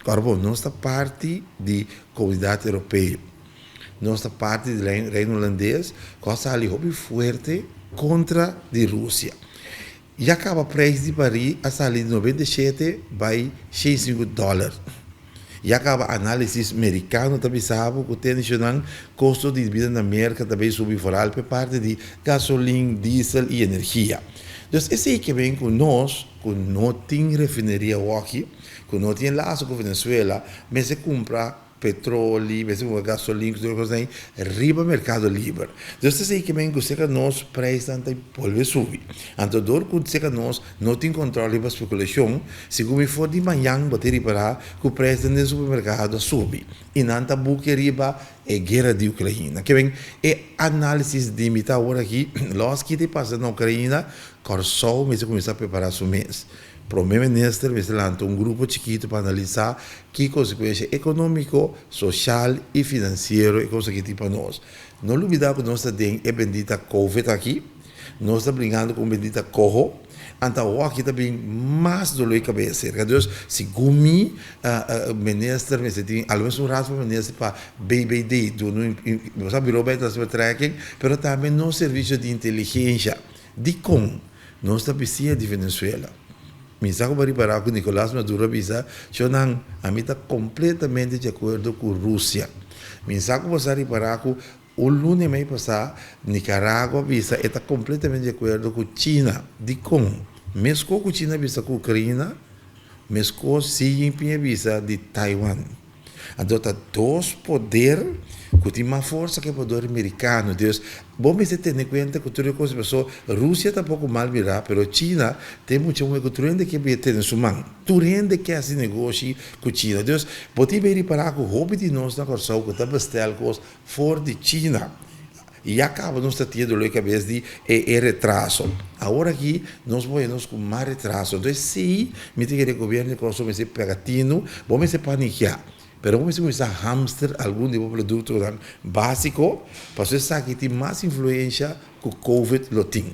Kòrda bo, nos ta parti di Komunidat Europeo. Nos ta parti di Reino Hulandes ku a sali hopi fuerte kontra di Rusia. Ya kaba preis di barí a sali di 97 bai 65 dòler. Ya kaba análisis merikano ta bisa bo ku tenshonnan kosto di bida na Merka ta bai subi foral p'e parti di gasolin, diesel i energia. Dus esei ke ben ku nos ku no tin refineria wòki, ku no tin laso ku Venezuela, mester kumpra petroli, mester kumpra gasolin ku tur e kosnan ei riba merkado liber. Dus esei ke men ku seka nos preisnan ta bolbe subi. Anto dor ku seka nos no tin kontrol riba spekulashon, segun mi for di mañan bo ta ripará ku preisnan den supermerkado a subi i nan ta bukia riba e guera di Ukraina. Ke men e análisis di mi ta awor aki, lòs ki ta pasa na Ukraina, Kòrsou mester kuminsá prepará su mes. Prome Minister mester lanta un grupo chikitu pa analisá ki konsekuensha ekonómiko, soshal i finansiero e kos aki tin pa nos. No lubidá ku nos ta den e bendita Covid aki, nos ta bringando ku un bendita koho, anta awor aki ta bin mas doló di kabes serka. Dus, segun mi, Minister mester tin alo mes un raad van Minister pa BBD, duna un, bo sa Bureau Buitenlandse Betrekking, pero tambe nos servisio di inteligensha. Dikon nos ta bisia di Venezuela? Mi sa ku bo a ripará ku Nicolas Maduro a bisa, Shonnan, ami ta kompletamente di akuerdo ku Rusia. Mi sa ku bo sa ripará ku un luna i mei pasá Nicaragua a bisa e ta kompletamente di akuerdo ku China. Dikon? Meskos ku China a bisa ku Ukraina, meskos Xi Jinping a bisa di Taiwan. Anto ta dos poder ku tin mas forsa ku e poder merikano. Dus, bo mester tene kuenta ku tur e kos paso Rusia tampoko mal mirá, pero China ta e mucha muhé ku tur hende ke bia tene su man. Tur hende ke hasi negoshi ku China. Dus, bo tin bay ripará ku hopi di nos na Kòrsou ku ta bestel kos for di China. Ya kaba nos ta tin e dolor di kabes di e e retraso. Awor aki nos por haña nos ku mas retraso. Entonces si mi ta kere gobierno di Kòrsou mester pega tinu, bo mester panikiá, pero bo mester kuminsá hamster algun di bo produktonan básiko pasobra esaki tin mas influensha ku covid lo tin.